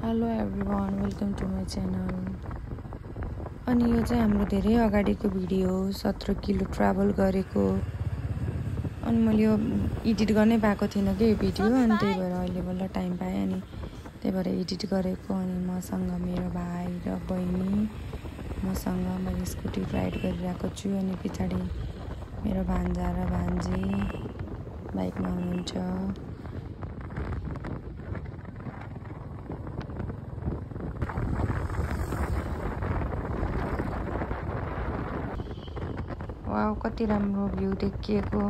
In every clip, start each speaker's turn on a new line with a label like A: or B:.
A: Hello everyone, welcome to my channel. अनि यो चाहिँ हाम्रो धेरै अगाडिको भिडियो हो, 17 किलो ट्राभल गरेको। अनि मैले यो एडिट गर्नै पाएको थिइनँ कि यो भिडियो, अनि त्यही भएर अहिले बल्ल टाइम पाएँ, अनि त्यही भएर एडिट गरेको। अनि मसँग मेरो भाइ र बहिनी, मसँग मैले स्कुटी राइड गरिरहेको छु, अनि पछाडि मेरो भान्जा र भान्जी बाइकमा हुनुहुन्छ। वाउ, कति राम्रो भ्यू देखिएको।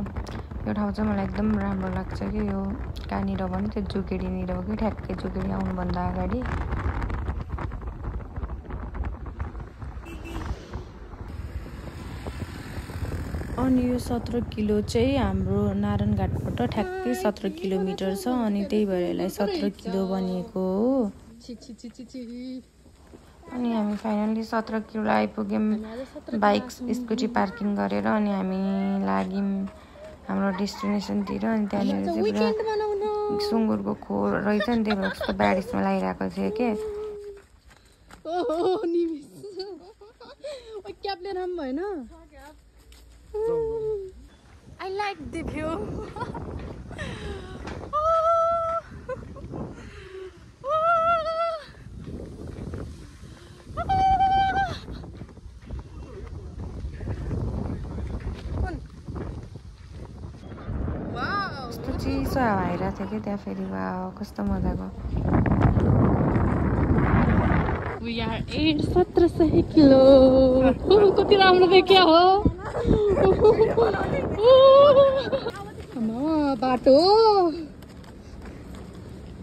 A: यो ठाउँ चाहिँ मलाई एकदम राम्रो लाग्छ कि यो कहाँनिर भने त्यो जोगेडीनिर हो कि ठ्याक्कै जोगेडी आउनुभन्दा अगाडि। अनि यो 17 किलो चाहिँ हाम्रो नारायणघाटबाट ठ्याक्कै 17 किलोमिटर छ, अनि त्यही भएर यसलाई 17 किलो बनिएको हो। अनि हामी फाइनली 17 किलो आइपुग्यौँ बाइक स्कुटी पार्किङ गरेर। अनि हामी लाग्यौँ हाम्रो डेस्टिनेसनतिर। अनि त्यहाँनिर चाहिँ पुरा सुँगुरको खोर रहेछ नि, त्यही भएर कस्तो बारिसमा लागिरहेको थियो के।
B: I like the view.
A: कस्तो चिसो हावा आइरहेको थियो कि त्यहाँ फेरि। वाह, कस्तो मजाको।
B: We are in 17 kilo. कति राम्रो देखिया हो। बाटो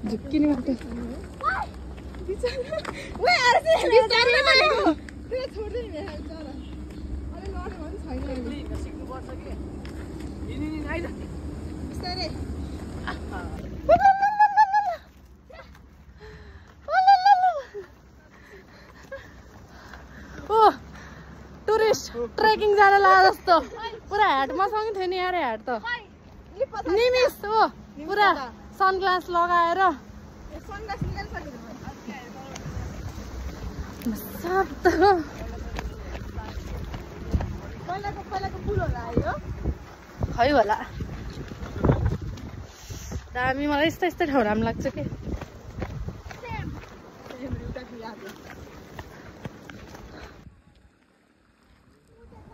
B: झुक्किने बाटो। टुरिस्ट ट्रेकिङ जान लाग्यो जस्तो। पुरा ह्याट मसँग थियो नि यार, ह्याट त निमिस हो। पुरा सनग्लास लगाएर खै होला दामी। मलाई यस्तो यस्तो ठाउँ राम्रो लाग्छ कि।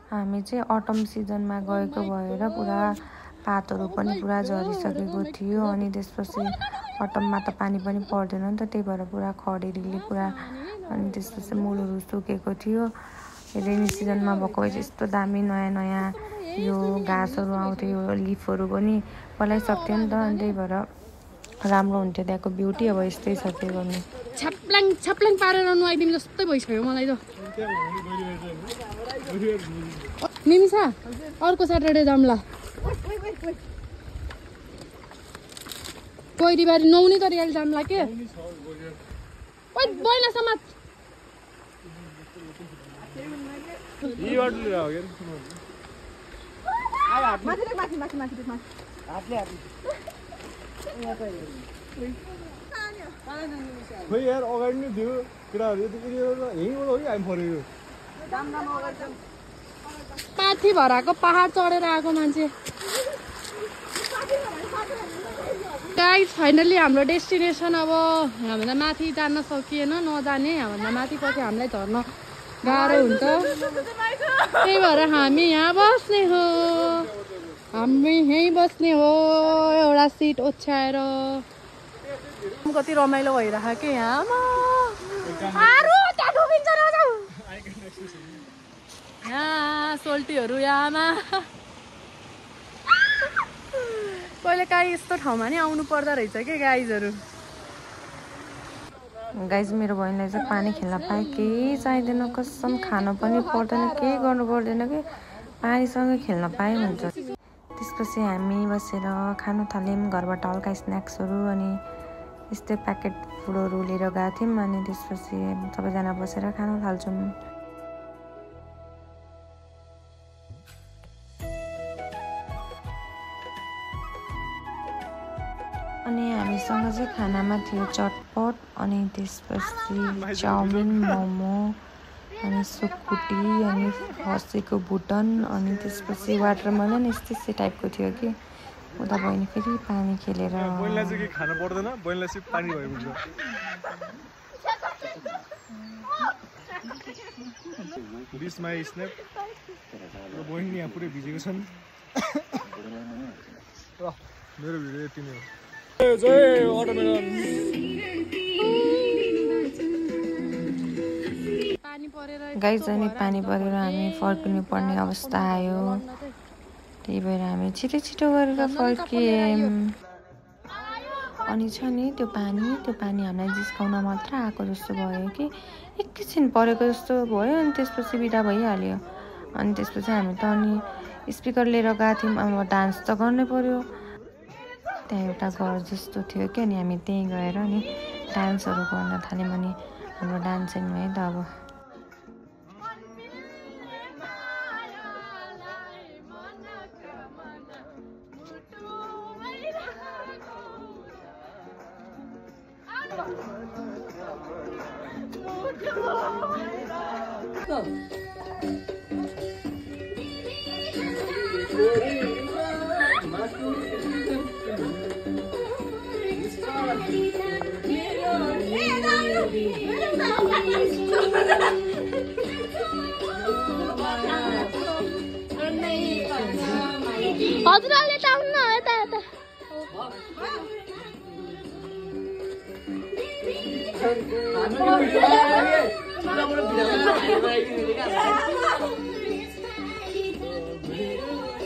A: हामी चाहिँ अटम सिजनमा गएको भएर पुरा पातहरू पनि पुरा झरिसकेको थियो। अनि त्यसपछि अटममा त पानी पनि पर्दैन नि त, त्यही भएर पुरा खडेरीले पुरा, अनि त्यसपछि मूलहरू सुकेको थियो। रेनी सिजनमा भएको भए चाहिँ यस्तो दामी नयाँ नयाँ यो घाँसहरू आउँथ्यो, यो लिफहरू पनि पलाइसक्थ्यो नि त, अनि त्यही भएर राम्रो हुन्थ्यो त्यहाँको ब्युटी। अब यस्तै छ, के गर्नु।
B: छ्याप्लाङ छ्याप्लाङ पारेर नुहाइदिनु जस्तै भइसक्यो मलाई त। निमिसा अर्को स्याटरडे जाम्ला। कोइरीबारी नुहाउने तरिकाले जाम्ला के। बैला समाज
C: खोइ यार अगाडि नै थियो केटाहरू। यहीँबाट हो कि हामी फरेको?
B: पाथी भराको पहाड चढेर आएको मान्छे। गाइस, फाइनली हाम्रो डेस्टिनेसन। अब यहाँभन्दा माथि जान्न सकिएन, नजाने। यहाँभन्दा माथि पछि हामीलाई झर्न गाह्रो हुन्छ, त्यही भएर हामी यहाँ बस्ने हो। हामी यहीँ बस्ने हो एउटा सिट ओछ्याएर। कति रमाइलो भइरहेको कि यहाँ। यहाँ सोल्टीहरू यहाँमा। कहिले काहीँ यस्तो ठाउँमा नि आउनु पर्दो रहेछ कि गाइजहरू।
A: गाइज, मेरो बहिनीलाई चाहिँ पानी खेल्न पाए केही चाहिँदैन, कसम खानु पनि पर्दैन, केही गर्नु पर्दैन कि पानीसँग खेल्न पाए हुन्छ। त्यसपछि हामी बसेर खानु थाल्यौँ घरबाट हल्का स्न्याक्सहरू, अनि यस्तै प्याकेट फुडहरू लिएर गएको थियौँ। अनि त्यसपछि सबैजना बसेर खानु थाल्छौँ। अनि हामी हामीसँग चाहिँ खानामा थियो चटपट अनि त्यसपछि चाउमिन मोमो अनि सुकुटी अनि खसीको बुटन अनि त्यसपछि वाटरमेलन यस्तै टाइपको थियो कि उता बहिनी फेरि पानी खेलेर
C: बहिनीलाई चाहिँ के खानु पर्दैन बहिनीलाई चाहिँ पानी भयो हुन्छ दिस माई स्न्याप र बहिनी यहाँ पुरै भिजेको छन् मेरो भिडियो यति नै हो जय वाटरमेलन
A: गाइस अनि पानी परेर हामी फर्किनु पर्ने अवस्था आयो त्यही भएर हामी छिटो गरेर फर्कियौँ अनि छ नि त्यो पानी हामीलाई जिस्काउन मात्र आएको जस्तो भयो कि एकैछिन परेको जस्तो भयो अनि त्यसपछि बिदा भइहाल्यो अनि त्यसपछि हामी त अनि स्पिकर लिएर गएको थियौँ अब डान्स त गर्नै पर्यो त्यहाँ एउटा घर जस्तो थियो कि अनि हामी त्यहीँ गएर अनि डान्सहरू गर्न थाल्यौँ अनि हाम्रो डान्सिङ है त अब
B: हजुरले त आउनु न यता यता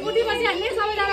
B: उठिपछि हामीले सबैजना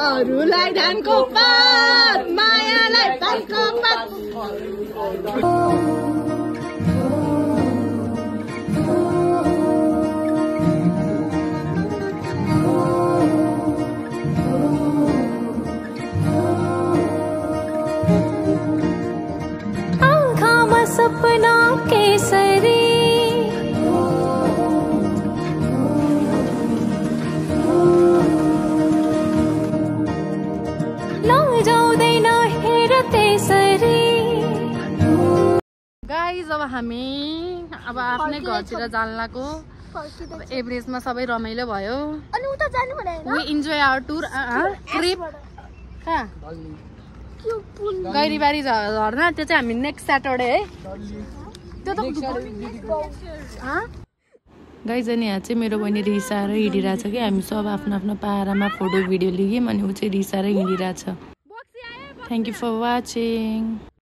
B: अरूलाई धानको पात मायालाई पातको पात
D: आँखामा सपना केसरी लजाउँदैन हेर त्यसरी
B: गाइज अब हामी आफ्नै घरतिर जान लाग्यो एभरेजमा सबै रमाइलो भयो
D: अनि उता जानु भनेन
B: we enjoy our tour trip कहाँ गैरीबारी झर्ना त्यो चाहिँ हामी नेक्स्ट स्याटरडे है त्यो त
A: गाइज अनि यहाँ चाहिँ मेरो बहिनी रिसाएर हिँडिरहेछ कि हामी सब आफ्नो आफ्नो पारामा फोटो भिडियो लियौँ अनि ऊ चाहिँ रिसाएर हिँडिरहेछ थ्याङ्क यू फर वाचिङ